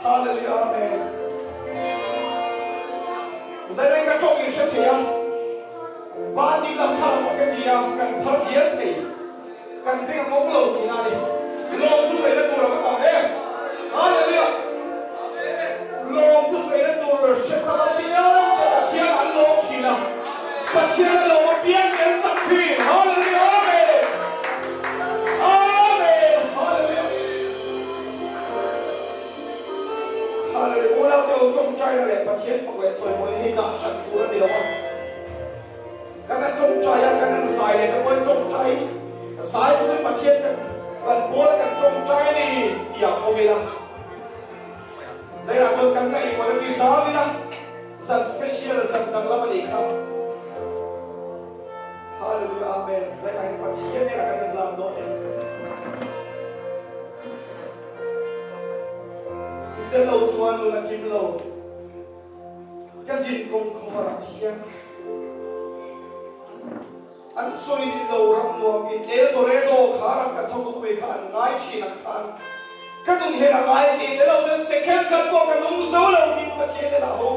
Hallelujah Amen. Zailai ka tawng in hre thei a, pa ding lam phar pawh ka ti a, kan phar dial thei, kan beng a awm lo tihna a ni. Lawmthu sawi na tur a va tam em! Hallelujah. Lawmthu sawi na tur hre tam apiang te Pathian an lawm thin a, Pathian a lawm apiang te an chak thin. Hallelujah Amen. Amen. Hallelujah. Hallelujah. Unau te ho tawngtaina leh Pathian fak leh chawimawi hi dah hran tur a ni lo a. Kan han tawngtai a, kan han zai leh ta pawhin tawngtai zai chungin Pathian kan kan pawl a kan tawngtai a ni tih ang awm ila. Zaiah chuan kan ngaihtuahna ti zau ila, zan special zan danglam a nih kha. Hallelujah Amen. Zaiah hian Pathian nen a kan inlam dawn e. I tel lo chuan nun a kim lo. Ka zin kawng khawvarah hian an sawi nin lo ram nuam in El Dorado kha ram ka chho pui kha an ngai thin ang khan ka nun hian a ngai che i tel lo chuan second khat pawh ka nung zo lo tiin Pathian hnenah ho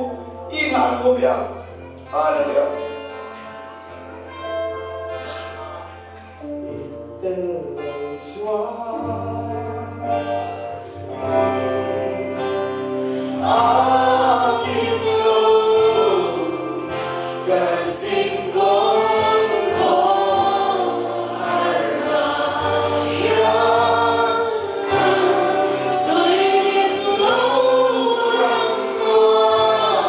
i hlan ko bia. Hallelujah. I tel lo chuan a kim lo ka zin kawng khaw a ra hian sawi rin lo ram nuam.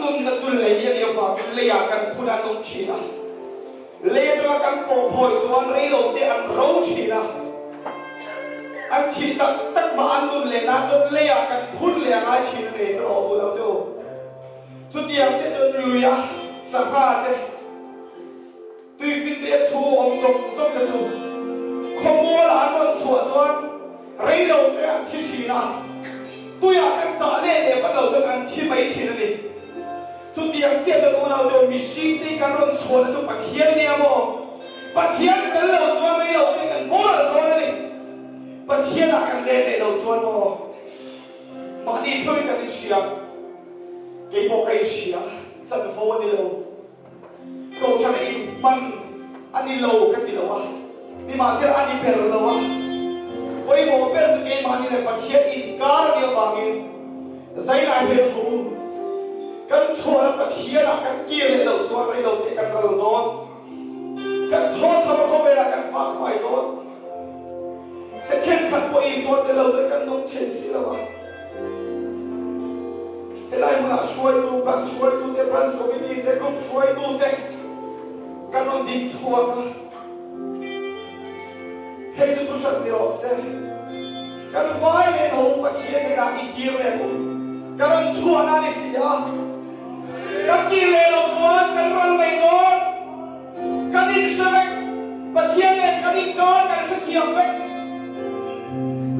nunna chu lei a nih avangin leiah kan phun a nung thin a. Lei atanga kan pawh phawi chuan reilote an ro thin a. An thih tak tak mah an nun leh nan chuan leiah kan phun leh a ngai thin a ni ta rawh u lo te u. Chutiang che chuan luia sangha te, Tuifinriat chhung awm zawng zawng te chu khawmualah an rawn chhuah chuan reilo te an thi thin a, tuiah kan tah leh leh vat lo chuan an thi mai thin a ni. Chutiang chiah chuan unau te mihring te hi kan rawn chhuahna chu Pathian nia maw? Pathian tel lo chuan reilo te kan boral dawn a ni. Pathianah kan let leh lo chuan maw? Mahni theuhin kan inhria, keipawh ka inhria, chanvo a ni lo. Kohhran a inhman a ni lo ka ti lo a, nimahsela a ni ber lo a. Pawimawh ber chu keimahni leh Pathian inkar a nih avangin zailai hmel ho u. Kan chhuahna Pathianah kan kir leh loh chuan rei lo teh kan ral dawn. Kan thaw chham a khawvelah kan vak fai dawn. Second khat pawh Isua tel lo chuan kan nung thei si lo a. Helai hmunah hruaitu, branch hruaitute, branch committee te, group hruaitute kan rawn ding chhuak a. Hei chu thuhran ni rawh se. Kan vai nen ho Pathian hnenah i kir leh u. Ka rawn chhuahna a ni si a. Kan kir leh loh chuan kan ral mai dawn. Kan inhre vek, Pathian nen kan inkar kan hrethiam vek.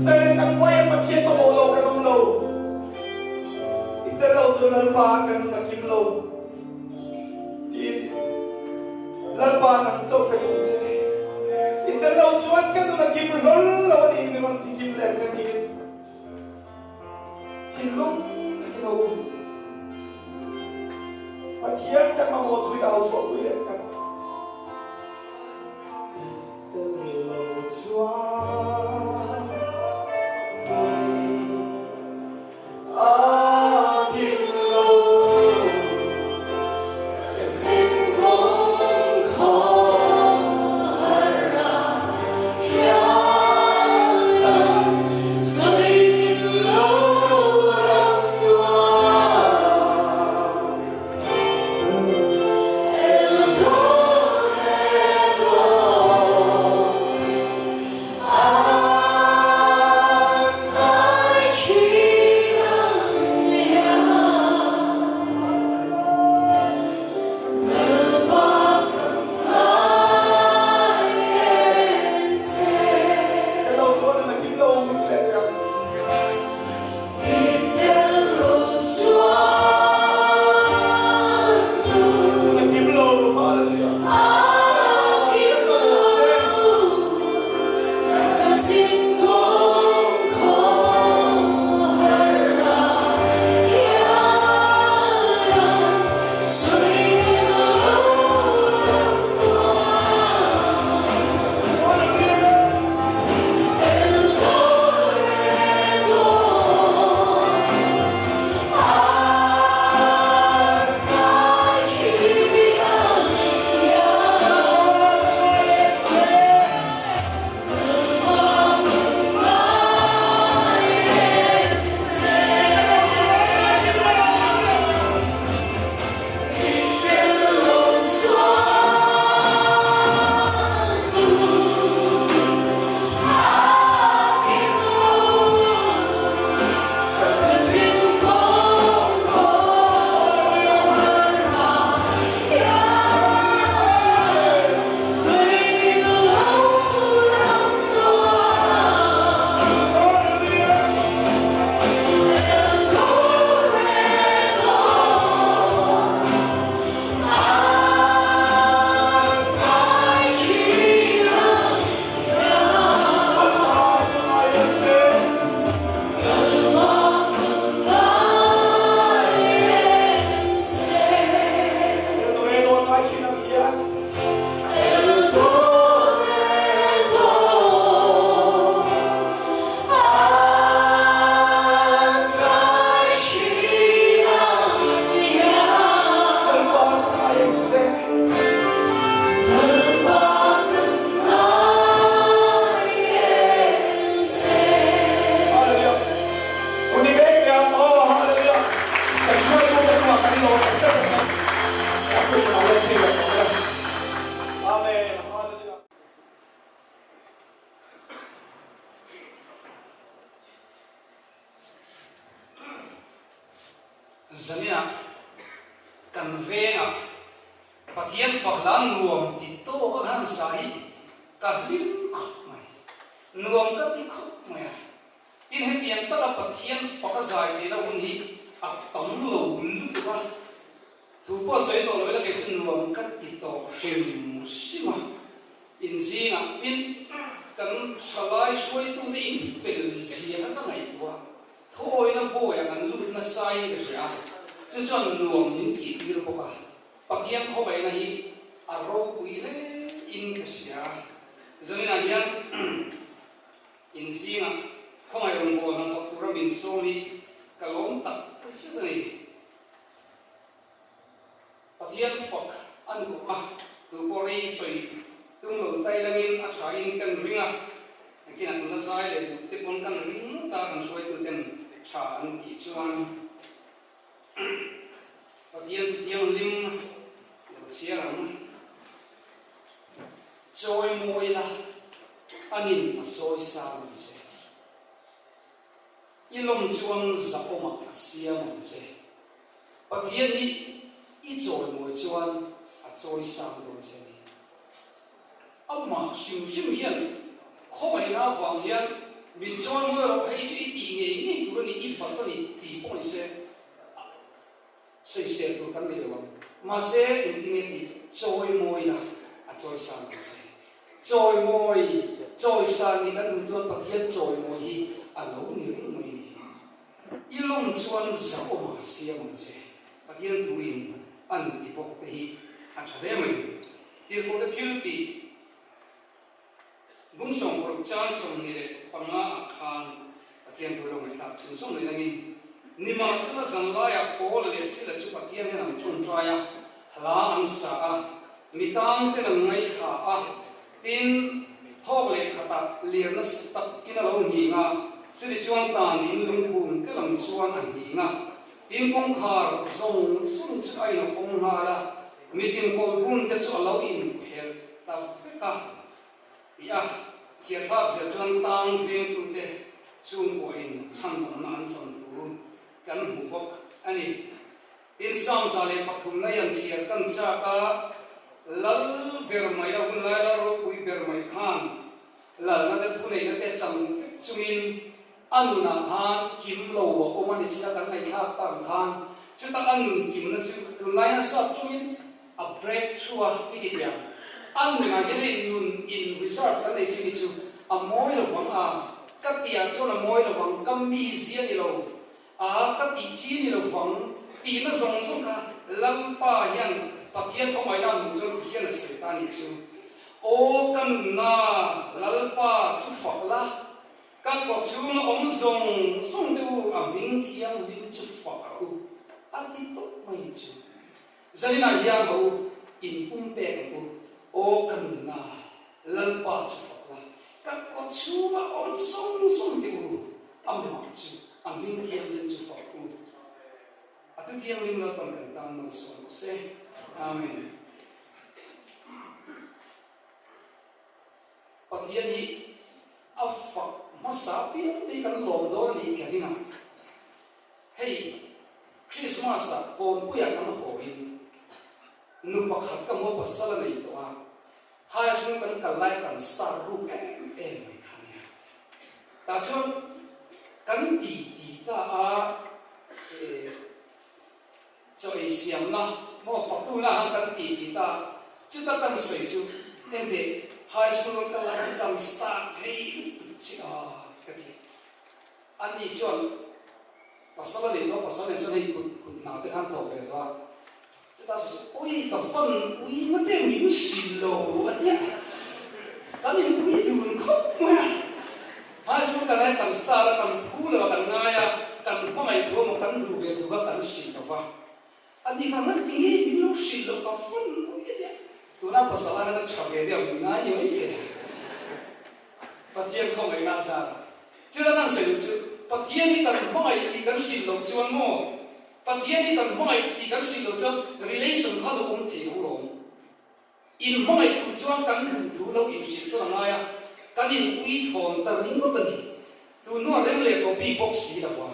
Zanin kan vaia Pathian mamawh lo kan awm lo. I tel lo chu Lalpa kan nun a kim lo tiin Lalpa nang chauh ka duh che. I tel lo chuan ka nun a kim hlawl lo a ni mi rawn ti kim leh che tiin thinlung takin a um. Pathian kan mamawh thui au chhuahpui leh kan tel lo chuan a kim lo. Ka lo chuan in a kim lo min ti leh teh ang. A kim lo hallelujah. Kan vengah Pathian fak hla nuam ti tawk a khan sa hi ka hlim khawp mai. Nuam ka ti khawp mai a. Tin hetiang taka Pathian fak a zai theihna hun hi a tam lo lutuk a. Thu pawh sawi tawh lo ila kei chu nuam ka ti tawh hrim hrim a. Inzingah tin kan thalai hruaitute in fel zia kha ka ngaihtuah a, thuawina bawiah kan lut nasa in ka hria a, chu chuan nuam min tih tir bawk a, Pathian khawvaihna hi a ropui hle in ka hria. Zaninah hian inzingah khawngaih rawngbawlna thawk tura min sawm hi ka lawm tak zet a ni. Pathian fak a nuam a, tu pawh rei sawi tum lo tai langin a tha in kan ring a, nakinah kan la zai leh duh te pawn kan ring ngawt a, kan hruaituten tha an tih chuan Pathian thu thianghlim lo chhiar ang. Chawi mawi la, anin a chawi sang ang che. I lawm chuan zahawmah a siam ang che. Pathian hi i chawimawi chuan a chawisang dawn che a ni. Amah hrim hrim hian khawngaihna avang hian min chawimawi rawh, hei chu i tih ngei ngei tur a ni, i bat a ni tih pawh ni se sawisel tur kan nei lo ang. Mahse engtin nge tih chawimawina a chawisang ang che. Chawimawi, chawisan nih kan duh chuan Pathian chawimawi hi a lo ni reng mai a ni. I lawng chuan zahawm a siam ang che. Pathian thuin an ti bawk te hi a tha hle mai. Tirhkohte thil tih Bung 16 chang 25 ah khan Pathian thu lo ngaihthlak chhun zawng leh langin, Nimahsela zanlaiah Paula leh Sila chu Pathian hian an ṭawngṭai a, hla an sa a, mi tang ten an ngaithla a, tin, thawk leh khatah liarna takin a lo nghing a, chutichuan tanin lungphum te lam chuan a nghing a, tin kawngkhar zawng zawng chu a inhawng nghal a, mitin kawlhbun te chu a lo inphelh ta vek a. Ti a, chhiathlak zia chuan tang vengtute chhungkuahin chhandamna an chan thu kan hmu bawk a ni. Tin, 103 na ian chhiar kan chak a, Lal ber mai a hun lai lal ropui ber mai khan lalna te thuneihna te chan vek chungin a nunah khan kim lo a awm a ni chita kan ngaihthlak tak ang khan chuta a nun kimna chu tunlai hian sap chungin a break through a i ti teh ang. A nunah hian hei nun in reserve kan nei thin hi chu a mawi lovang a, ka tihah chuan a mawi lovang, ka mizia ni lo a, ka tih chi ni lovang tihna zawng zawng kha Lalpa hian Pathian khawngaihna a hmuh chuan ti hian a sawi ta a nih chu. Aw ka nunna Lalpa chu fak la, ka kawchhunga awm zawng zawng te u a hming thianghlim chu fak a u a ti tawp mai nih chu. Zaninah hian ho in pum pek ang u, aw ka nunna, Lalpa chu fak la, ka kaw chhunga awm zawng zawng te u, amah chu a hming thianghlim chu fak u. A thu thianghlim Lalpan kan tan malsawm rawh se. Amen. Pathian hi a fak hmasa piang te hi kan lawm dawn a nih ka ring a. Hei Christmas ah Kawnpuiah kan haw in nu pakhat ka hmu a pasal a nei tawh a, high school kan kal lai kan star ruk em em mai kha nia. Tah chuan kan ti ti ta a eh chaw ei siamna maw fatuna han kan ti ti ta chuta kan sawi chu enteh high school kan kal lai kan star thei lutuk che a ka ti. Ani chuan pasal a nei tawh a, pasal nei chuan hei kut kut hna te khan thawk ve tawh a, chutah sawi chu ui ka van ui na te min hrilh lo a tia, kan in ui dun khawp mai a, high school kan ai kan star a, kan phu lo a, kan ngai a, kan hmangaih thu emaw kan duh ve thu kha kan hrilh lo va, ani kha ngan ti nge min lo hrilh loh ka van ui a tia, tuna pasal a kha tha ve deuh min ngai ni mai thei a. Pathian khawngaihna a zar a. Thil a kan sawi duh chu, Pathian hi kan hmangaih tih kan hrilh loh chuan maw? Pathian hi kan hmangaih tih kan hrilh loh chuan relation kha lo awm thei lo lawm. In hmangaih tur chuan kan duh thu lo inhrilh tawn a ngai a, kan in ui thlawn ta ringawt a ni. Tun hnuah rem leh tawh bik bawk si lo a.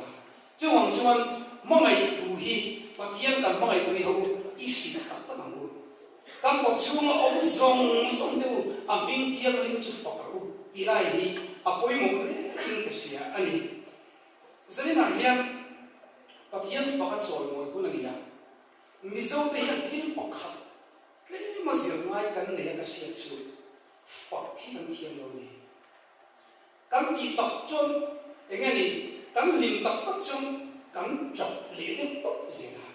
Chuvang chuan hmangaih thu hi Pathian kan hmangaih thu hi ho i Kan kawchhunga awm zawng zawng te u, a hming thianghlim chu fak rawh u tih lai hi a pawimawh hle in ka hria a ni. Zaninah hian Pathian faka chawimawi hun a ni a, Mizote hian thil pakhat tlema zir ngai kan nei a ka hriat chu fak hi kan thiam lo ni. Kan tih tak chuan eng nge ni, kan hlim tak tak chuan kan tap leh deuh tawp zel a.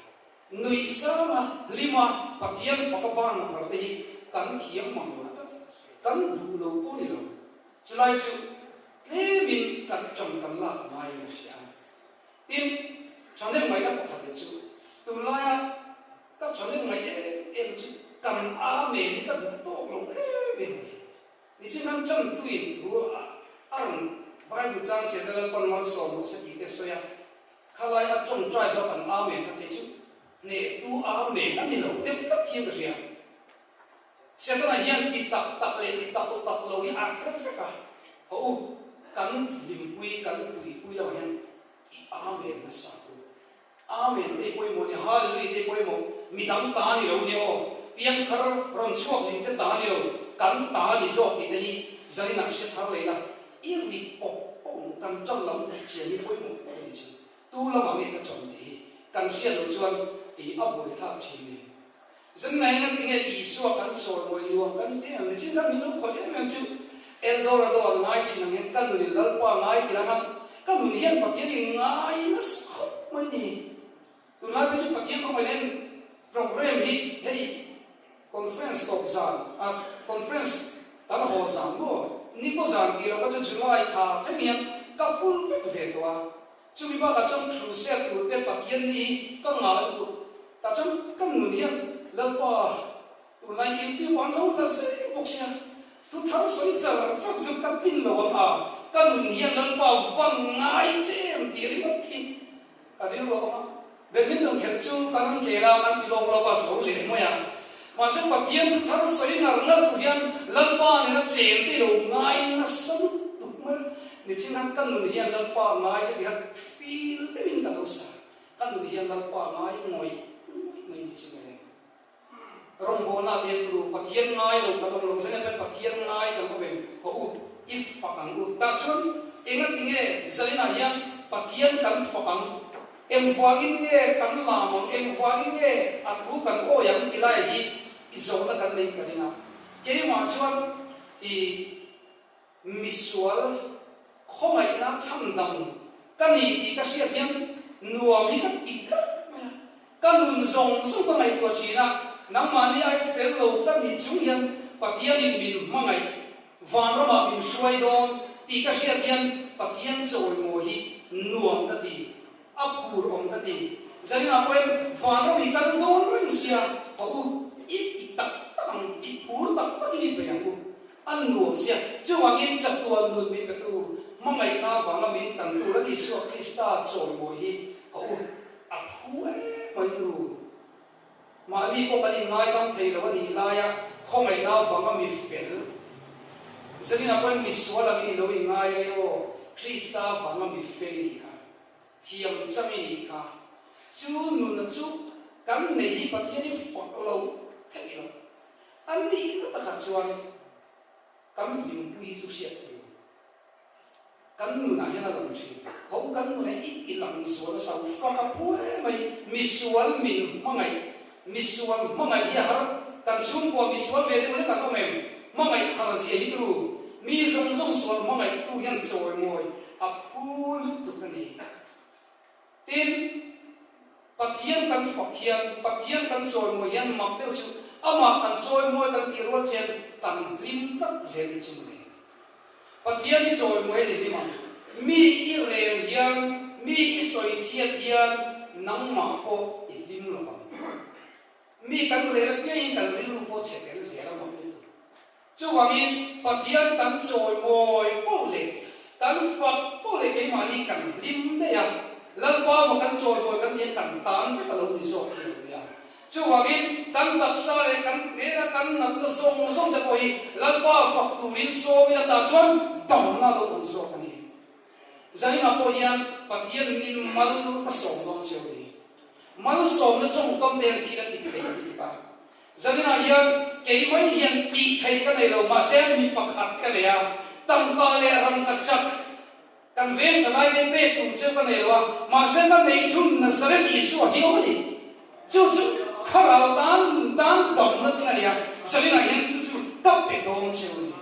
Nuih sanga hlima Pathian faka ban phar te hi kan thiam mang lo tlat, kan duh lo pawh ni lo. Chulai chu tlemin kan tang kan lak a ngaiin a hria a. Tin, thahnem ngaihna pakhat leh chu tunlaia ka thahnem ngaih em em chu kan Amen hi ka duh tawk lo em em a ni. Nichin han tanpuiin thu a rawn Bible chang chhiat a Lalpan malsawm rawh se tih te a sawi a. Khalai a tawngtai zawk an Amen kha kei chu hnehtu Amen a ni lo deuh tlat hian ka hria. Setana hian ti tak tak leh ti tak tak lo hi a hre vek a, haw u, kan hlimpui kan tuipui lamah hian i Amen nasa u. Amen te i pawimawh nia, Hallelujah te i pawimawh, midang ta a ni lo nia aw, piangthar rawn chhuak lim te ta a ni lo, kan ta a ni zawk tih te hi zaninah hre thar leh ila, I ri pawp pawp ang, kan ṭan lam tih chian hi pawimawh tak a ni chu. Tu lamah nge ka ṭan tih hi kan hriat loh chuan i a buaithlak ṭhin ni. Zungnei ngat tinge Isua kan sawi mawi nuam kan ti em? Nichin khan min lo khawih em em chu Eldorado an ngai ṭhin ang hian ka nun in Lalpa ngai ti lang a, ka nun hian Pathian in ngai nasa khawp mai ni. Tunlai phei chu Pathian khawmai nen program hi hei Conference tawp zan a conference kan haw zan maw? Ni kaw zan tih loh kha chu July thla thleng hian ka full vek ve tawh a. Chumi bakah chuan crusade tur te Pathian ni hi ka ngah lutuk. Tah chuan ka nun hian Lalpa tunlai YouTube ah an lo la zel bawk sia. Thu thar sawi char char chu ka tlin lo ang a, ka nun hian Lalpa van ngai che em tih ringawt hi Ka rilru a awm a, badminton khelh chu kan han khel a, kan ti lawk lawk a, zo leh mai a. Mahse Pathian thu thar sawi ngar ngar tur hian Lalpa nena cheng te lo ngai nasa lutuk mai a. Nichin khan ka nun hian Lalpa ngai che tih kha feel deuhin ka lo sa. Ka nun hian Lalpa ngai ngawih ngawih mai ni chu mai. Rawngbawlna te turu Pathian ngai lo kan awm lo zeng em Pathian ngai kan awm em haw u i fak ang u tah chuan enga tinge Zalinah hian Pathian kan fak ang engvangin nge kan lam ang engvangin nge a thu kan awi ang ti lai hi i zawhna kan nei ka ring a keimah chuan i misual khawngaihna chhandam ka ni tih ka hriat hian nuam hi ka ti tlat mai a, ka nun zawng zawng ka ngaihtuah thin a, nangmahni ai fel lo ka ni chung hian Pathianin min hmangaih, vanramah min hruai dawn tih ka hriat hian Pathian chawimawi hi nuam ka ti, a phur awm ka ti. Zaninah pawhin vanram i kal dawn reng sia, ha u, i ti tak tak ang, i phur tak takin i bei ang u. A nuam sia. Chuvangin chatuan nun min petu hmangaihna avanga min tan tur a Isua Krista chawimawi hi ka u a phu em mai turu. Mahni pawh kan inngaidam thei lo a nih laia khawngaihna avanga mi fel Zaninah pawhin misual angin i lo inngai ange aw, Krista avanga mi fel i nih kha, thiam chang i nih kha. Chu nuna chu kan neih hi Pathian i fak lo theih lo. A nihna takah chuan kan hlimpui hi chu hriat tur kan nunah hian a lang thin. Ho kan nunah i ti lang zual a sau fak a phu em mai. Misual min hmangaih, misual hmangaih hi a har. Kan chhungkua misual ve deuh lek an awm em? Hmangaih har zia hi turu. Mi zawng zawng sual hmangaihtu hian chawimawi a phu lutuk a ni. Tin, Pathian kan fak hian, Pathian kan chawimawi hian mak deuh chu amah kan chawimawi kan tih rual chian kan hlim tlat zel hi chu mawle. Pathian i chawimawi a ni hlim ang. Mi i rel hian, mi i sawi chhiat hian nangmah pawh i hlim lo vang. Mi kan rel apiangin kan rilru pawh chhe tel zel a mak lutuk. Chuvangin Pathian kan chawimawi poh leh kan fak poh leh keimahni kan hlim daih a, Lalpa maw kan chawimawi kan tihian kan tan vek a lo ni zawk hi lo nia. Chuvangin kan taksa leh kan hmela kan natna zawng zawng te pawh hi Lalpa fak turin sawmin a tah chuan damna a lo awm zawk a ni. Zaninah pawh hian Pathian min mal ka sawm dawn chiau ni. Malsawmna tawngkam te hian thil a ti thei lutuk a. Zaninah hian kei mai hian tih theih ka nei lo, mahse mi pakhat ka nei a, tangka leh rangkachak kan veng tha lai te pek tur cheu ka nei lo a, mahse ka neih chhun Nazareth Isua hi awm a ni. Chu chu thlarau tan nun tan damna ding a ni a, zaninah hian chu chu ka pe dawn cheu a ni.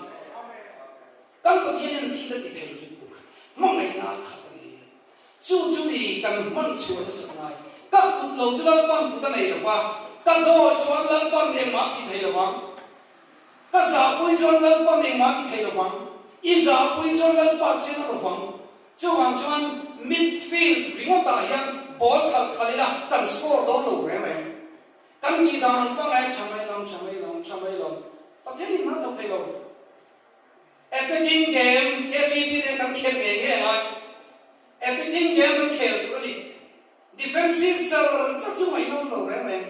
Kan Pathian hian thil a ti thei lutuk, hmangaihna a khat a ni. Chu chu ni kan hman chhuah nasa ngai. Ka kut lo chu Lalpan kut a nei lo va, ka dawi chuan Lalpan engmah a thi thei lo vang. Ka zahpui chuan Lalpan engmah a ti thei lo vang. I zahpui chuan Lalpa chin a lo vang. Chuvang chuan midfield ringawtah hian ball khalh khalh ila kan score dawn lo reng reng. Kan tih dan ang pangngai tha mai lo, tha mai lo, tha mai lo. Pathian in hman chho thei lo. Attacking game KGP te kan khel ngei ngei a ngai. Attacking game kan khel tur a ni. Defensive char char chu ngaihnawm lo reng reng.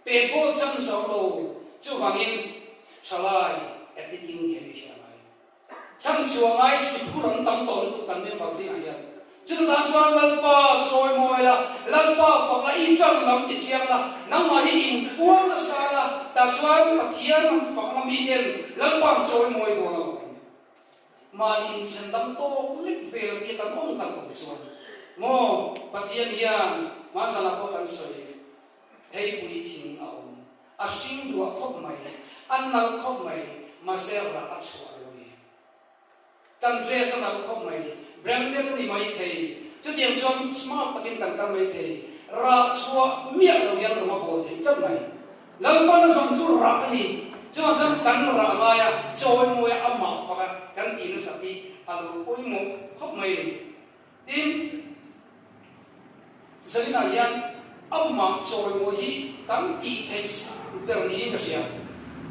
Pe goal chance a awm lo. Chuvangin thalai attacking game hi khel a ngai. Chhan chhuah ngai si phur an tam tawh lutuk kan member zingah hian. Chuta tan chuan Lalpa chawi mawi la, Lalpa fak la, i ṭang lam ti chiang la, nangmah hi inpuang nasa la, tah chuan Pathian an fak anga miten Lalpa an chawi mawi dawn a lawm. Mahni inchhen dam tawk lek vel a tia kan awm kan awm chuan maw Pathian hian hmanzanah pawh kan sawi pheipui thing a awm, a hring duah khawp mai, a nalh khawp mai, mahse rah a chhuah lo ni. Kan dress a nalh khawp mai. Branded a ni mai thei. Chutiang chuan smart takin kan kal mai thei. Rah chhuah miah lo hian ram a bawl thei tlat mai. Lalpan a zawng chu rah a ni. Chuvang chuan kan rah laia chawimawi a amah fak a kan tih nasat hi a lo pawimawh khawp mai a ni. Tin, Zaninah hian amah chawimawi hi kan tih theih sang ber niin ka hria.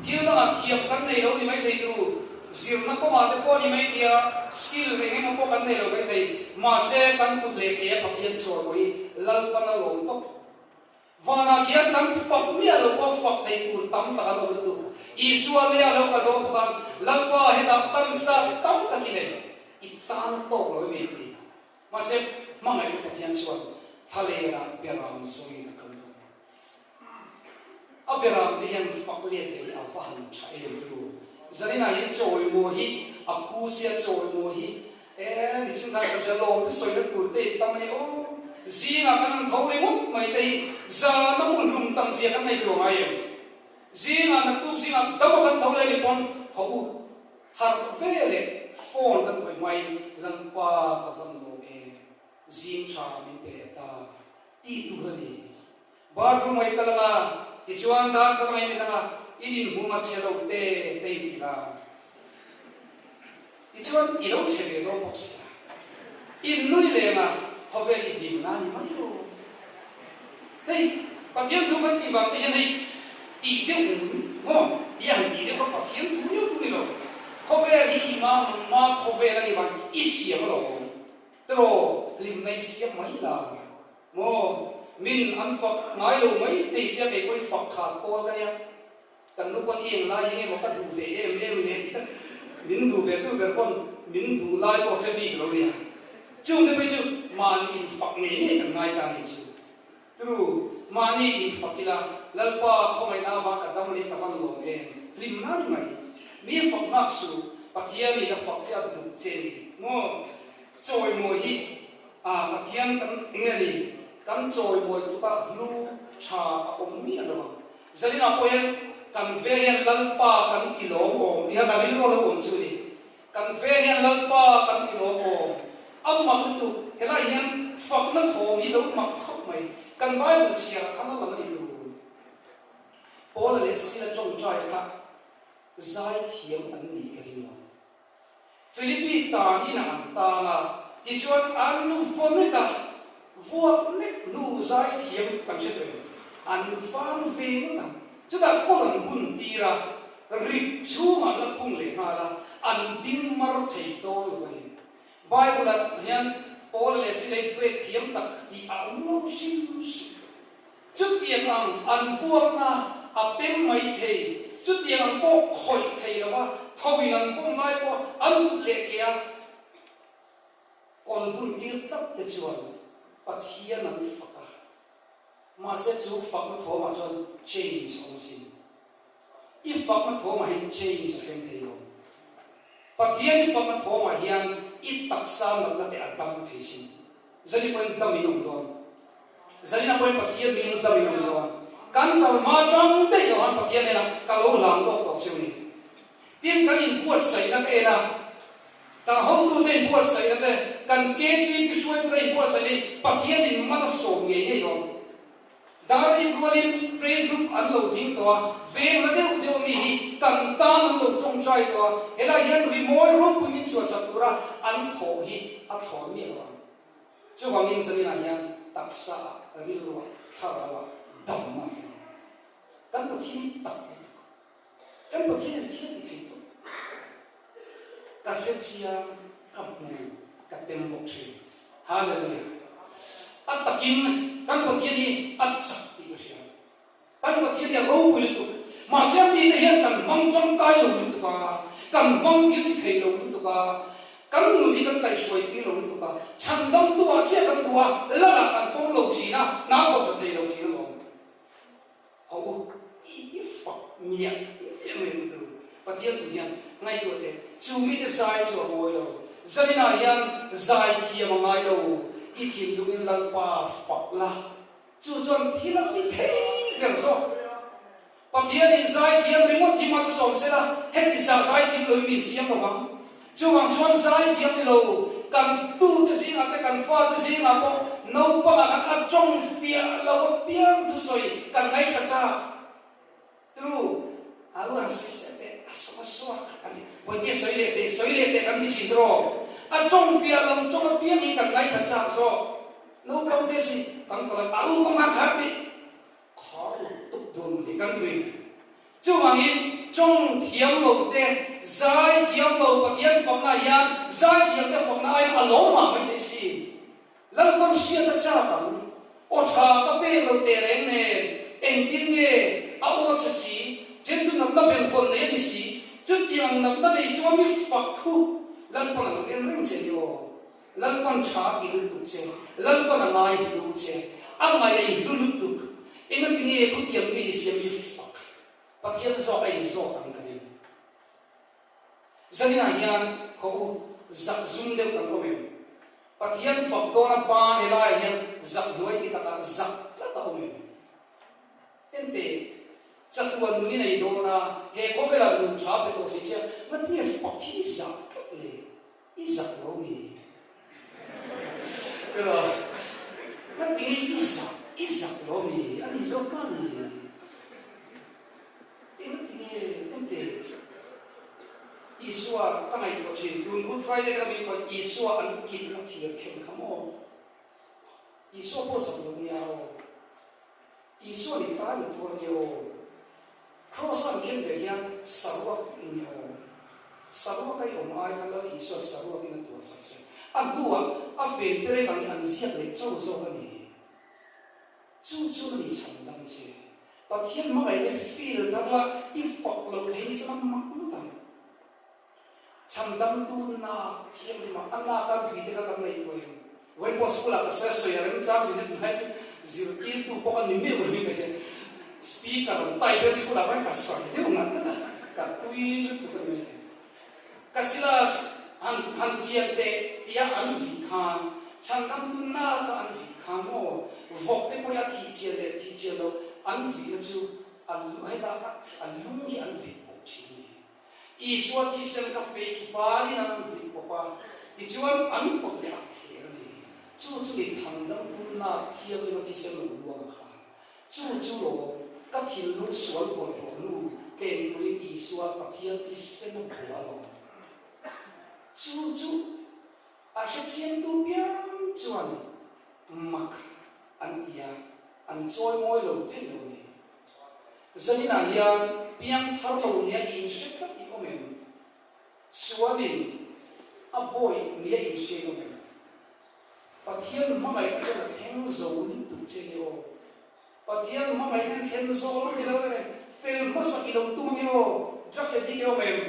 Thil dangah thiam kan nei lo ni mai thei turu, zirna kawngah te pawh ni mai thei a, skill eng emaw pawh kan nei lo mai thei, mahse kan kut leh ke a Pathian chawimawi hi Lalpan a lawm tawp. Vanah khian kan fak miah lo pawh fak thei tur tam tak an awm lutuk. Isua lei ah lo kal dawn bawk a, Lalpa hetah tansa tam tak i nei, i tan tawk lo em ti. Mahse, hmangaihna Pathian chuan thlalêlah beram zawngin a kal dawn a. A beram te hian fak let ve hi a va han tha em turu. Zaninah hian chawimawi hi a phu sia chawimawi hi e nichin khan kan hria lawm te sawina tur te in tam a ni aw. Zingah kan han tho ringawt mai te hi zana mu hlum tam zia kan nei tur ngai em. Zingah naktuk zingah dama kan tho leh ni pawn haw u harh ve leh phone kan khawih hmain Lalpa ka va nuam em zing tha min pe leh ta tih tur a ni. Bathroom a i kal anga, tichuan darthlalang a in en anga, in inhum a chhe lo te te in ti la. Tichuan i lo chhe ve dawn bawk si a. In nui leng a, khawvel i hlim na ni mai lo. Hei, Pathian thu kan tih vang te hian hei tih deuh ngun maw? Ti a han tih deuh kha Pathian thu viau chu ni lo. Khawvel hi i ma ma khawvel a nih vang i siam alawm. Tiraw, hlimna i siam mai la. Maw? Min an fak ngai lo mai thei che a, kei pawhin fak khat pawl ka nia. Kan nu pawn i eng lai hi nge maw ka duh ve em em le tia min duh ve tu ber pawn min duh lai pawh hre bik lo nia. Chungte phei chu mahni infak ngei ngei kan ngai ta a nih chu. Tru, mahni infak ila Lalpa khawngaihna avang ka dam leh ka van lawm em? Hlim nai mai. Mi fak nghak suh, Pathianin a fak che a duh che ni. Maw? Chawimawi hi A Pathian kan enge ni? Kan chawimawi tluk a hlu tha a awm miah lo ang. Zaninah pawh hian kan veng hian Lalpa kan ti lawm awm tih kha ka rilru a lo awm chu a ni. Kan veng hian Lalpa kan ti lawm awm. A mak lutuk, helai hian fakna thawm hi lo mak khawp mai. Kan Bible chhiarah khan a lang a ni tur. Paula leh Sila tawngtai kha zaithiam an nih ka ring lo. Philippi tan in an tang a, tichuan an vaw nek a, vuak nek hnu zai thiam kan hre tawh em? An vang ve ngawt ang. Chutah kawl an bun tir a, rip chhungah an la khung leh nghal a, an ding mar thei dawn lo a ni. Bible-ah hian Paula leh Silai duet thiam tak tih a awm lo hrim hrim. Chutiang ang an vuakna a pem mai thei, chutiang ang pawh khawih thei lo va, thoin an bum lai pawh an kut leh ke a kawn bun tir tlat te chuan Pathian an fak a. Mahse chu fakna thawmah chuan change awm sin. fakna thawmah hian change a thleng thei lo. Pathian i fakna thawmah hian i taksa natna te a dam thei sin. Zani pawhin dam in awm dawn. Zanina pawhin Pathian mingin dam in awm dawn. Kan kal hma tang daih lo han Pathian hnenah ka lo hlang lawk tawh cheu ni. Tin, kan inbuatsaihna ka en a, kan hotute inbuatsaihna te, kan KTP hruaitute inbuatsaihna hi Pathianin mal a sawm ngei ngei dawn. Dar in rualin praise group an lo ding tawh a, veng la deuh deuh mi hi kan tan an lo tawngtai tawh a, helai hian rimawi ropui min chhuahsak tura an thawh hi a thlawn miah lo ang. Chuvangin zaninah hian taksa ah, rilru ah, thlarau ah damna a thleng ang. Kan Pathian hi tak lutuk a, kan Pathian hian thil a ti thei tawh. Ka hre chiang, ka hmu, ka tem bawk thin. Hallelujah! A takin kan Pathian hi a chak tih ka hria. Kan Pathian hi a ropui lutuk. Mahse a mite hian kan hmang tangkai lo lutuk a, kan hmang thil ti thei lo lutuk a, kan nun hi kan kaihhruai tir lo lutuk a, chhandamtu ah chiah kan duh a, lal ah kan pawm lo thin a, hna thawk tha thei lo thin alawm. Ho u, i fak miah miah mai u tu. Pathian tu hian ngaihtuah teh, chu mite zai chu a ngawi lo. Zaninah hian zai thiam a ngai lo, i thinlungin Lalpa fak la, chu chuan thil a ti thei ber zawk. Pathianin zai thiam ringawt hi malsawm se la, heti zah zai thiam loin min siam lo vang. Chuvang chuan zai thiam ni lo, kan tute zingah te kan fate zingah pawh naupangah kan a tawng fiah lo apiang thusawi kan ngaithla chak. Tru, a lu han sawi seh teh, a saw a saw a ti, Bawihte sawi leh teh, sawi leh teh kan ti thin tiraw? A tawng fiah lo tawng apiang hi kan ngaithla chak zawk. Naupang te si kan kal a, a u kawng han khat tih. Khar lo tuk dawn ni kan rin. Chuvangin tawng thiam lo te, zai thiam lo Pathian fakna hian zai thiam te fakna aiin a lawm mah mai thei si. Lalpam hriat a chak ang. Aw tha ka pek lo teh reng nen engtin nge a aw che si, then chu natna benvawn nei a ni si, chutiang natna nei chunga mi fak khu Lalpan a lo en reng che ni aw. Lalpan tha a ti lutuk che, Lalpan a ngai hlu che, a ngaih a i hlu lutuk, engati nge khutiang mi ni siam i fak, Pathian zawk a in zawk ang ka ring. Zaninah hian khaw u zak zum deuh kan awm em? Pathian fak dawna ban helaiah hian zak hnuai ti takah zak tlat a awm em? Ente, chatuan nun i nei dawn a, he khawvelah nun tha pe tawh si che, ngatinge fak hi i zak tlat le? I zak lo mi? Tiraw? Ngatinge i zak, i zak lo mi? A ni zawk ma ni? Engatinge ente Isua ka ngaihtuah thin, tun Good Friday ka min khawi Isua an kilh a thir khem kha maw? Isua pawh zak lo nia aw. Isua ni ta ni thuar nia aw. Kraws a an khen ve hian saruak i nia aw. Saruak a i awm ai kha Lal Isua saruak in a tuar sak che. A hnuah a ven te reng ang i an ziak leh cho zawk a ni. Chu chu a ni chhan dang che. Pathian hmangaihna i feel thar la, i fak lo thei ni chuan a mak ngawt ang. Chhandamtu nak thianghlimah a nak a lui te kha kan ngaihtuah em? Vawiin pawh school ah ka sawi a, sawi a rem chang si si tunlai chu zirtirtu pawh ka ni meuh lo ka hria. Speaker an type hian school ah khan ka sawi deuh ngat ngat a, ka tui lutuk a ni mai thei. Ka silas han han chian teh tia an vih khan chhandamtu nak a an vih khan maw vawk te pawh hi a thih chian leh thih chian loh an vihna chu a hetah a lung hi an vih pawp thin a ni. Isua thisen kha fei panin an an vih pawp a, tichuan an pawp leh a thler a ni. Chu chu ni thandam punna thianghlim a thisen lo luang a kha. Chu chu lo ka thinlung sual bawlhhlawh nu tlem turin Isua Pathian thisen a bua alawm. Chu chu a hrechiangtu piang chuan mak an ti a, an chawimawi lo thei lo a ni. Zaninah hian piang thar lo nia inhre tlat i awm em? Sualin a bawi nia inhre i awm em? Pathian hmangaihna chuan a thleng zo lutuk che ni aw. Pathian hmangaihna an thlen zo lo ni lo em? Fel hmasak i lo tum ang i aw. Drug addict i awm em?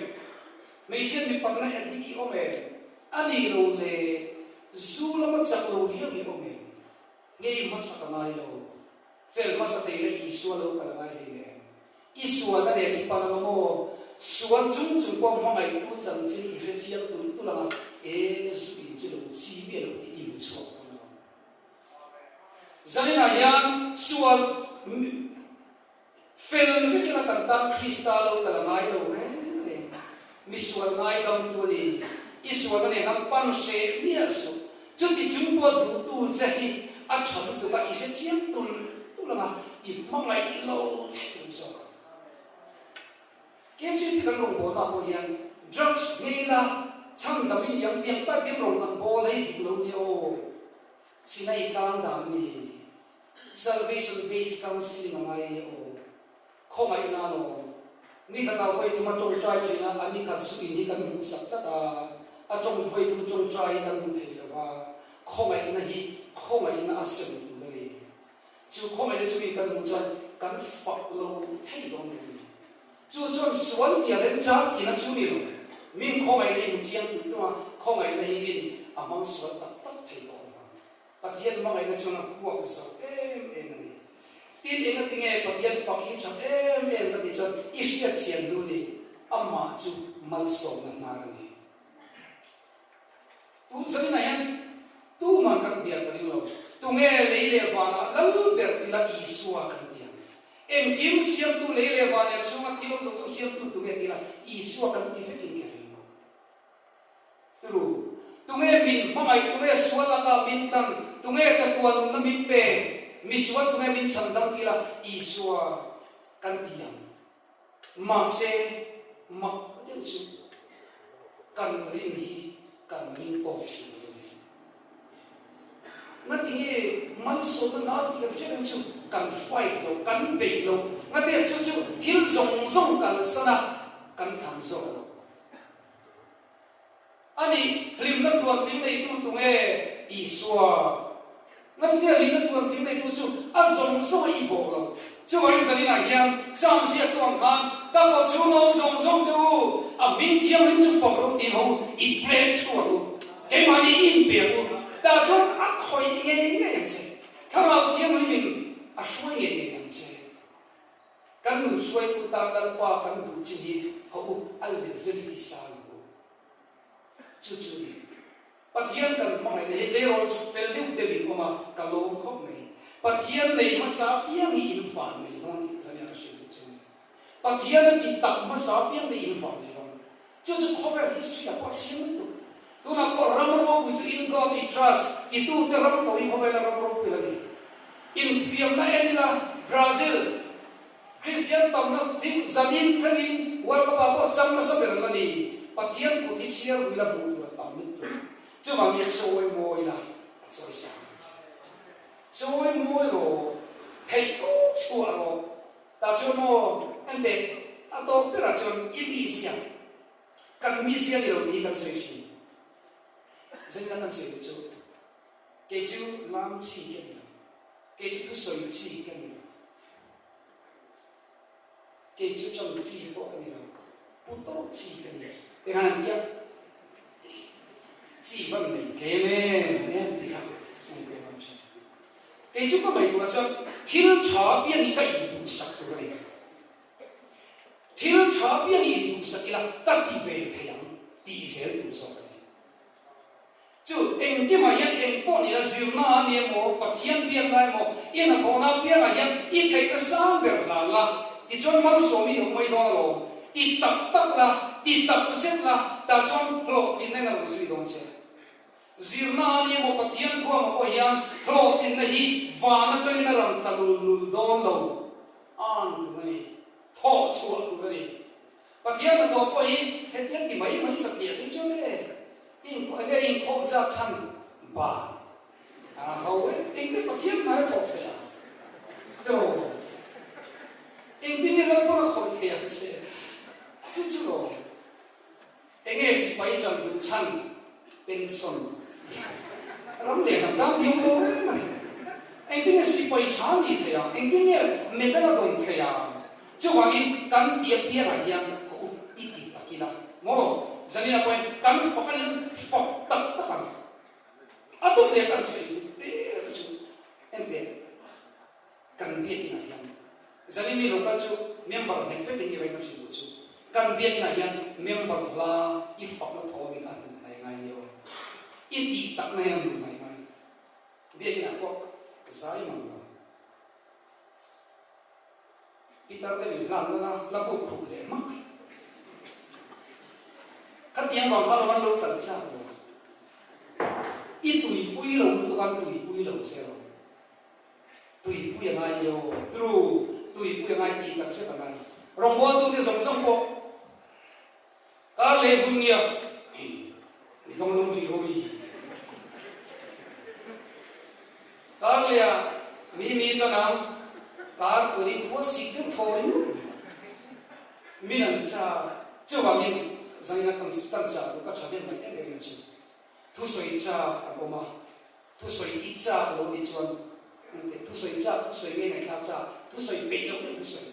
Hmeichhia mipatna addict i awm em? A ni lo le, zu lama chak lo riau i awm em? Ngei hmasak a ngai lo. Fel hmasa thei la Isua lo kal a ngai hlei leh em? I sual. sualna nen i pan ang a maw? Sual chung chung pawh hmangaihtu chanchin i hre chiang tulh tulh ang a, e zu in chu lo chi miah lo tih i hmu chhuak dawn ang. Zaninah hian sual fel vekin a kan tan Krista lo kal a ngai lo reng reng. Mi sual ngaidamtu a ni. I sualna nen khan pan hreh miah suh. Chuti chung pawh duhtu che hi a tha lutuk a, i hre chiang tulh tulh ang a, i hmangaih lo theih lo zawk ang. KGP kan rawngbawlna ah pawh hian drugs ngei la chhan dam in iang tiang type hian rawn kan bawl hei dik lo nia aw. Sinai tlang dan a ni. Salvation based counselling a ngai aw. Khawngaihna alawm. Ni khatah vawi thum a tawngtai thin a, a ni khat zu in hi kan hmuh sak tlat a, a tawng vawi thum tawngtai hi kan hmu thei lo va, khawngaihna hi khawngaihna a sem tur a ni. Chu khawngaihna chu mi kan hmuh chuan kan fak lo thei dawn lo a ni. Chu chuan sual tia remchang tina chu ni lo. Min khawngaihna i hmu chiang tur tum a, khawngaihna hi min a hmang sual tak tak thei tawh lo vang. Pathian hmangaihna chuan a huak zo em em a ni. Tin, engatinge Pathian fak hi tha em em ka tih chuan i hriat chian hnu ni, amah chu malsawmna hnar a ni. Tu zaninah hian tuman kan biak ka ring lo. Tunge lei leh vanah lal ber tila Isua kan ti ang. Engkim siamtu lei leh van leh chhunga thil awm zawng zawng siamtu tunge tila Isua kan ti vekin ka ring lo. Turu, tunge min hmangaih, tunge sual laka min tlan, tunge chatuan nunna min pe, misual tunge min chhandam tila Isua kan ti ang. Mahse, mak deuh chu kan rin hi kan ring tawk thin lo a ni. Ngatinge malsawmna nau tih kan hriat ang chu kan fight lo, kan beih lo, ngate chu chu thil zawng zawng kalsan a kan thlang zawk lo. A nih, hlimna tuantling neitu tunge? Isua. Ngatinge hlimna tuantling neitu chu a zawng zawng a i bawh lo? Chuvangin zaninah hian Psalm ziaktu ang khan, Ka kaw chhung awm zawng zawng te u, a hming thianghlim chu fak rawh u tiin ho u, i pret thu ang u. Keimahni i inpe ang u. Tah chuan a khawih ngei ngei ang che. Thlarau Thianghlimin a hruai ngei ngei ang che. Kan nun hruaitu tan Lalpa kan duh chin hi haw u a level i sang ang u. Chu chu ni. Pathian kan hmangaihna hi leirawl chu fel deuh deuh in awm a, ka lawm khawp mai. Pathian nei hmasa apiang hi in van nei dawn tih zania ka hriat duh chu ni. Pathian a ti tak hmasa apiang te in van nei dawn. Chu chu khawvel history ah pawh a chiang lutuk. Tunah pawh ram ropui chu in God i trust titu te ram tawh hi khawvela ram ropui la ni. Inthiamna en ila Brazil Christian tamna thil zanin thlengin World Cup ah pawh chang nasa ber la ni. Pathian kut hi chhiar ru ila hmuh tur a tam lutuk. Chuvangin chawi mawi la a chawi sang ang che. Chawi mawi rawh, theih tawp chhuah rawh. Tah chuan maw enteh a tawp berah chuan i mizia kan mizia ni lo tih hi kan sawi thin. Zanin a kan sawi te chu kei chu lam chi ka ni lo, kei chu thusawi chi ka ni lo, kei chu tang chi pawh ka ni lo, pu tawp chi ka ni lo. Engah an tia chi van nei tlem em em tih kha engtin an hre. Kei chu ka ngaihtuah chuan thil tha piang hi ka induhsak tur a ni. Thil tha piang hi induhsak ila ka ti ve thei ang tih zel tur zawk a ni. Chu engkimah hian eng pawh nila zirna a ni emaw, Pathian biakna emaw, i hnathawhna piangah hian i theihna sang ber hlan la, tichuan malsawm i awm mai dawn alawm. Ti tak tak la, ti tak zet la, tah chuan hlawhtlinna in a rawn zui dawn che. Zirna a ni emaw Pathian thuama pawh hian hlawhtlinna hi van atangin a rawn tla lul lul dawn lo an tur a ni, thawh chhuah tur a ni. Pathian hnathawh pawh hi hetiang ti mai mai satliah te chuan e, enge inkhawm zat chhan ban a ho e, engtin Pathian hmai a thawh theih ang tiraw? Engtin nge Lalpan a khawih theih ang che? Chu chu lawm. Enge sipai ṭan duh chhan pension tih ram leh hnam dang thiam lo reng a ni. Engtin nge sipai ṭha nih theih ang? Engtin nge medal a dawn theih ang? Chuvangin kan tia piangah hian ka up i ti tak ila maw? Zanina pawhin kan fak a nih chuan fak tak tak ang. A tum leh kan sawi duh der chu enteh kan biakinah hian Zanin mi local chu member nghet vekin. Kan biakinn ah hian member hla i fakna thawmin a hnu hnai ngai nia aw. I tih takna hian a hnu hnai ngai. Biakinn ah pawh zai mang lo. Pitar te min hlan nana la bu khuh leh hmak. Khatiang vang kha lo an lo kal chak lo. I tuipui lo lutuk a, an tuipui lo che lo. Tuipui a ngai nia aw. True, tuipui a ngai tih tak zet a ngai. Rawngbawltute zawng zawng pawh kar leh hun nia mi dawng lung rih lo mi. Kar leh ah mi mi tan ang kar turin khua sik deuh thaw ringawt mai. Min an cha chuvangin zangina kan kan chah duh ka tha hnem mai em em chu. Thusawi chak an awm a, thusawi i chak lo nih chuan engte thusawi chak, thusawi nge ngaihthlak chak, thusawi peih loh deuh thusawi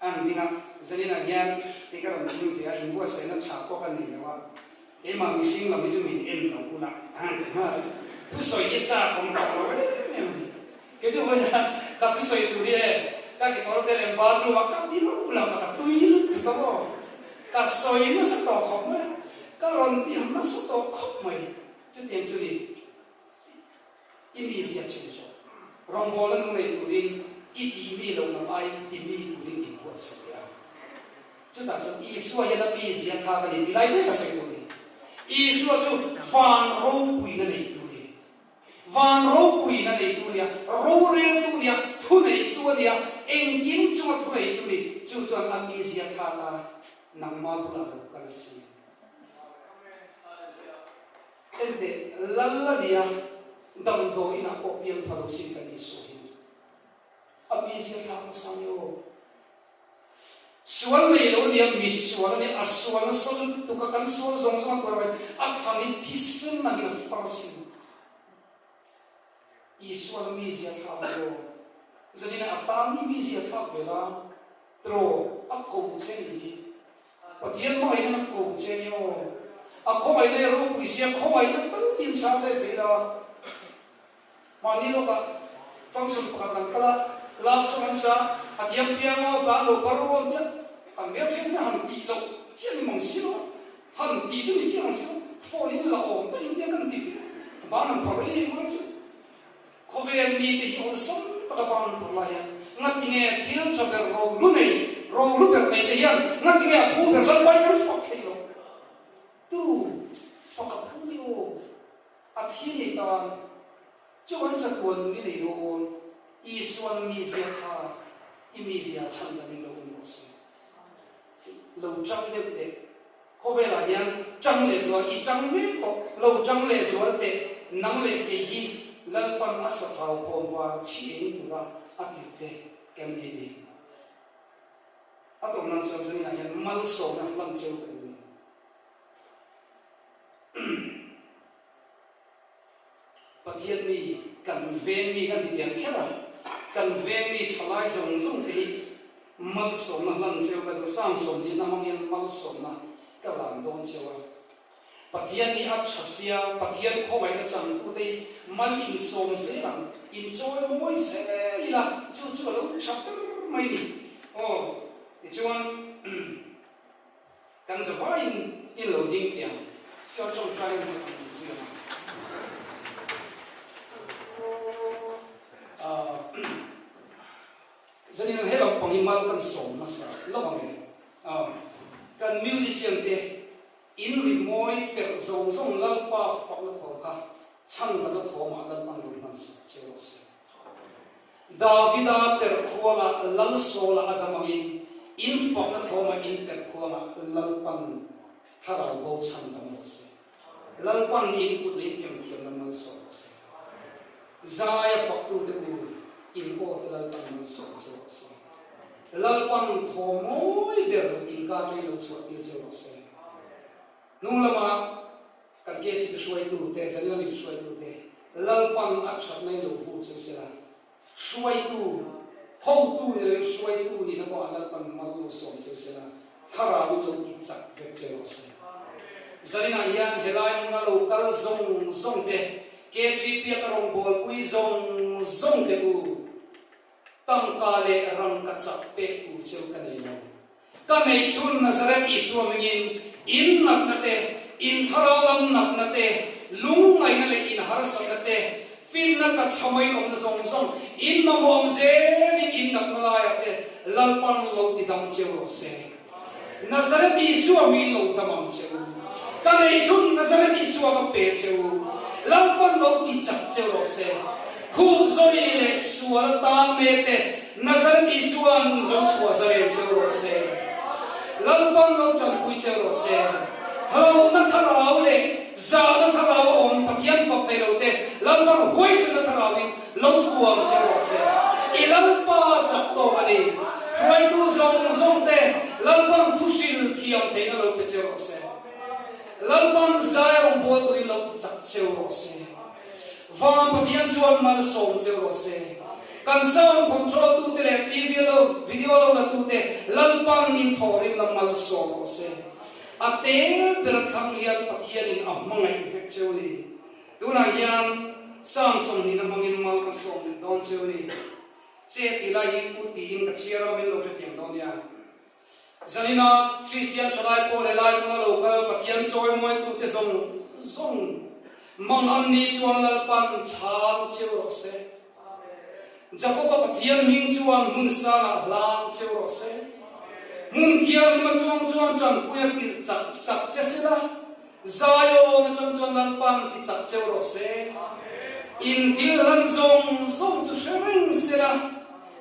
an ding a. Zaninah hian kei ka rawn ding ve a, inbuatsaihna tha pawh ka nei lo a, keimah mihring lam hi chu min en lo hunah an ti nghal a, thusawi i chak awm tawh lo em em a ni. Kei chu vawiin ka thusawi tur hi e, ka kekawr te leh bathroom ah ka ti lo lo ka ka tui lutuk a maw, ka sawi nasa tawh khawp mai a, ka rawn ti nasa tawh khawp mai, chutiang chu ni i mi ziak chin zawk, rawngbawlna nung nei turin i tih mi lo lam aiin ti mi turin in buatsaih leh a, chutah chuan Isua hian a mi zia thlak a ni tih lai te ka sawi tur a ni, Isua chu van ropuina nei tur a ni. Van ropuina neitu a nia, roreltu a nia, thuneitu a nia, engkim chunga thuneitu a ni. Chu chuan a mizia thlak a, nangma bulah lo kal si. Enteh, lal a nia, damdawi inah pawh piang pha lo sin kan Isua hi. A mizia thlak nasa ni aw. Sual nei lo ania, mi sual ania, a sual nasa lutuk a, kan sual zawng zawng a tuar mai, a thlan hi thisen angin a far asin. Isuan mizia thlak ve aw. Zanin a tan hi mizia thlak ve la, tiraw a ko che ni hi. Pathian hmangaihna a ko che ni aw. A khawngaihna i ropui sia, khawngaihna tal in chhang let ve la. Mahni lawkah function pakhat kan kal a, love song an sa, a thiam piang aw, dan lo par aw tia kan hmel hriat in a han tih loh chiah ni mang si lo a, han tih chu ni chiah ang si lo, phone in la awm takin tia kan ti viau, ban han phawrh em em chu khawvel mite hi awlsam taka ban han phawrh lai hian ngatinge thil tha ber ro lu nei, ro lu ber nei te hian ngatinge a phu ber lalpai kan fak theih loh tu fak a phu ni aw. A thi ni tan chuan chatuan nui nei dawn Isuan mizia thlak i mizia chhan dangin lo awm rawh se. Lo chang deuh teh. Khawvelah hian chang leh zual i chang mek tawh. Lo chang leh zual teh nang leh kei hi Lalpan a sathau khawm var chhi eng tura a tirh te kan ni ni. A tawp nan chuan zaninah hian malsawmna hlan cheu ka duh ni. Pathian mi kan veng mi kan ti tiang kher a, kan veng mi thalai zawng zawng te hi malsawmna hlan cheu ka duh, Samson hi namang hian malsawmna ka lan dawn cheu a, Pathian hi a tha sia, Pathian khawngaihna changtu te hi mal insawm zel ang, inchawi mawi zel ila chu chu a lo tha ber mai ni. Aw tichuan. Kan zavaiin in lo ding tiang chuan tawngtai in hmuh ang zui ang a. Zanin ang he lampang hi mal kan sawm hmasa lo ang e. Kan musician te in rimawi perh zawng zawng Lalpa fakna thawm kha chhan dana thawmah Lalpan lo hman sak che rawh se. Davida perhkhuangah Lal Sawla a dam angin in fakna thawmah in perhkhuangah Lalpan thlarau bo chhan dam rawh se. Lalpan in kut leh in themthiamna malsawm rawh se. Zaia faktute u, in aw te Lalpan malsawm che rawh se. Lalpan thaw mawi ber inkar rei lo chhuahtir che rawh se. Hnung lama Kan KTP hruaitu te, Zalian in hruaitu te, Lalpan a that mai lo hu chu sela, hruaitu, hotu ni loin hruaitu nihna pawh ah Lalpan mal lo sawm chu sela, thlarau in lo ti chak vek che rawh se. Zalinah hian helai hmuna lo kal zawng zawng te, KTP a ka rawngbawlpui zawng zawng te u, tangka leh rangkachak pek tur cheu ka nei lo. Ka neih chhun Nazareth Isua hmingin in natna te, in thlarau lam natna te, lungngaihna leh in harsatna te, finna tla chhamain awmna zawng zawng, in mamawh ang zelin in natna laiah te Lalpan lo ti dam cheu rawh se. Nazareth Isua hmingin lo dam ang che u. Ka neih chhun Nazareth Isua ka pe che u. Lalpan lo ti chak cheu rawh se. Khup zawi leh sual tang me te Nazareth Isua'n lo chhuah zalen cheu rawh se. Lalpan lo tanpui cheu rawh se. Hlauhna thlarau leh zahna thlarau a awm Pathian fak thei lo te Lalpan huaisana thlarauin lo thuam cheu rawh se. I Lalpa chak tawk a ni. Hruaitu zawng zawng te Lalpan thuhril thiam theihna lo pe cheu rawh se. Lalpan zai rawngbâwl turin lo ti chak cheu rawh se. Van Pathian chuan malsawm cheu rawh se. Kan sound control tute leh TV lo video lo la tute Lalpan in thawhrimna malsawm rawh se. A te ber thlang hian Pathianin a hmangaih vek cheu ni. Tunah hian sound sawmhnihna hmangin mal ka sawm leh dawn cheu ni. Che tih lai hi u tiin ka chhiar a min lo hrethiam dawn nia. Zanina Kristian thalai pawh leh lai hmuna lo kal Pathian chawi muaitute zawng zawng mang an ni chuan Lalpan chhang cheu rawh se. Jakoba Pathian hming chuan hmun sangah hlang cheu rawh se. Hmun thianghlim atang chuan tanpui a tirh chak sak che sela, Zion atang chuan Lalpan ti chak cheu rawh se. In thil hlan zawng zawng chu hre reng sela,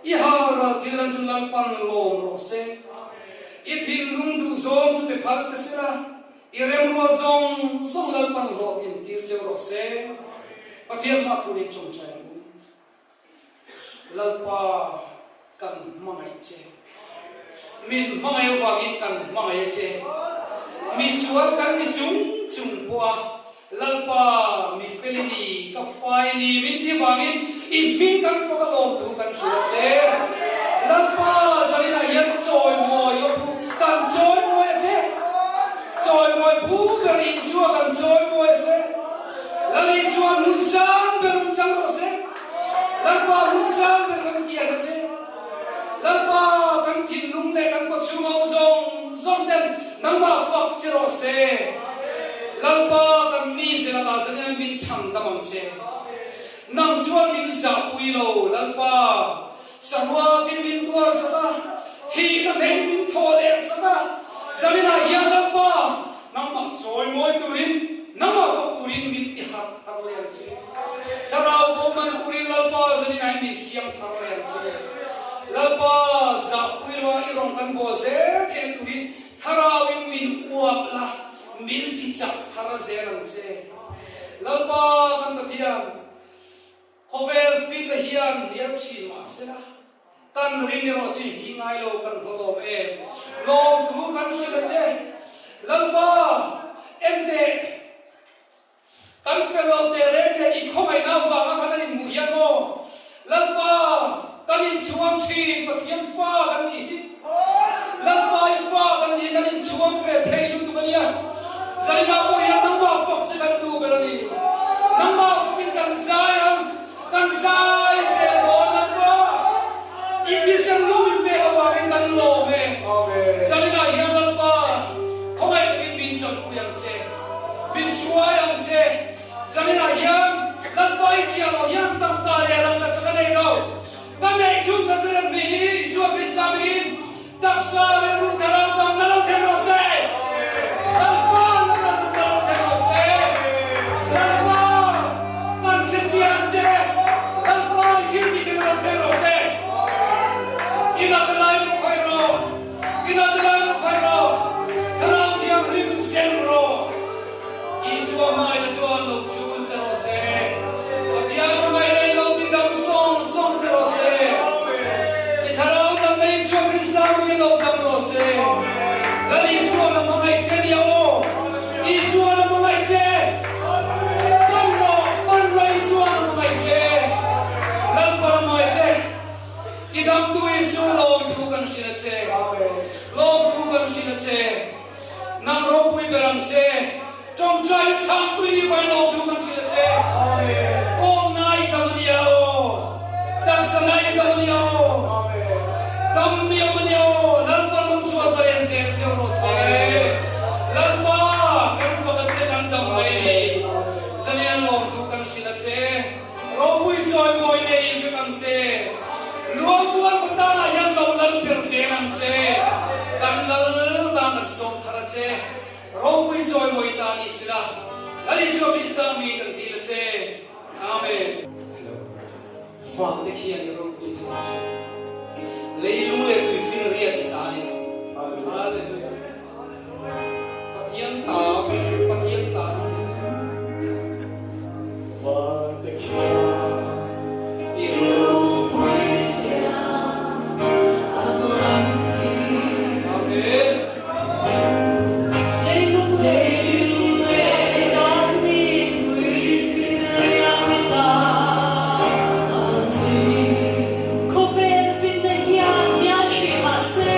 I hal ral thil an chu Lalpan lawm rawh se. I thinlung duh zawng chu pe phal che sela, i remrual zawng zawng Lalpan hlawhtlin tir cheu rawh se. Pathian hma kun in tawngtai ang u. Lalpa kan hmangaih che. Min hmangaih avangin kan hmangaih a che. Misual kan ni chung chung pawh a, Lalpa, mi fel i ni, ka fai i ni, min ti vangin i hming kan fak a lawm thu kan hrilh a che. Lalpa, zaninah hian chawimawi a phu, kan chawimawi a che. Chawimawi phu ber Isua kan chawimawi a che. Lal Isua hmun sang ber rawn chang rawh se. Lalpa hmun sang ber kan kian a che. Lalpa, kan thinlung leh kan kawchhung awm zawng zawng ten nangmah fak che rawh se. Lalpa, kan mi zelakah zanin min chhang dam ang che. Nang chuan min zahpui lo, Lalpa, saruakin min tuar sak a, thihna hneng min thaw leh sak a. Zaninah hian Lalpa, nangmah chawi mawi turin, nangmah fak turin min ti harh thar leh ang che. Thlarau bo man turin Lalpa zanin ah min siam thar leh ang che. Lalpa zahpui lo ah i rawn kan bawl zel theih turin Thlarau in min uap la, min ti chak thar zel ang che. Lalpa kan Pathian, khawvel finna hian hnial thin mah sela, Kan ring erawh chi hi ngai lo kan va lawm em. Lawmthu kan hrilh a che. Lalpa, enteh, kan fel lo teh reng leh i khawngaihna avanga kan an inhmuh hian maw? Lalpa, kan inchhuang thin, Pathian fa kan nih hi. Lalpa i fa kan nih kan inchhuang ve thei lutuk a nia. Zainah pawh hian nangmah fak che kan duh ber a ni. Nangmah fakin kan zai ang. Kan zai zel dawn Lalpa, i thisen lum in pek avangin kan lawm e. Zaninah hian Lalpa, khawngaih takin min tanpui ang che, min hruai ang che. Zaninah hian Lalpa i chhiah loh hian tangka leh rangka che ka nei lo. Ka neih chhun Nazareth mi hi Isua Krista miin Taksa rilru thlarau dang na lo thlen rawh se. Lalpa na na na lo thlen rawh se. Lalpa kan hre chiang che. Lalpa i thil tih te na lo thlen rawh se. I na te lai lo khawi rawh. I na te lai lo khawi rawh. Thlarau thianghlim zen rawh. Isua hmaina chuan lo chul che rawh se. Pathian hmangaihna in lo ti dam sawng sawng che rawh se. I thlarau damna Isua Krista mi lo dam rawh se. Lal Isua na hmangaih che nia aw. Isua na hmangaih che. Pan rawh, pan rawh Isua na hmangaih che. Lalpa na hmangaih che. I damtu Isu lawmthu kan hrilh a che. Lawmthu kan hrilh a che. Nang ropui ber ang che. Tawngtai na chhang tui ni vai lawm thu kan hrilh a che. Kawng na i dam a nia aw. Taksa na i dam a nia aw. Dam mi awm a nia aw. Lalpa lung chhuah zalen. che. Kan Lal tan kan sawm thar a che. Ropui chawimawi ta ni sila, Lal Isua Krista mi kan dil a che. Amen. Hello. Van te khian i ropui zia a hria. Leilung leh tuifin riat i ta a ni. Hallelujah. Pathian ta, Pathian ta an ni chu. Van te khian i ropui zia an lang thei. Amen. Leilung leh kan ni tuifin riat i ta a ni. Khawvel finna hian nia ṭhi mah se.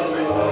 Amen.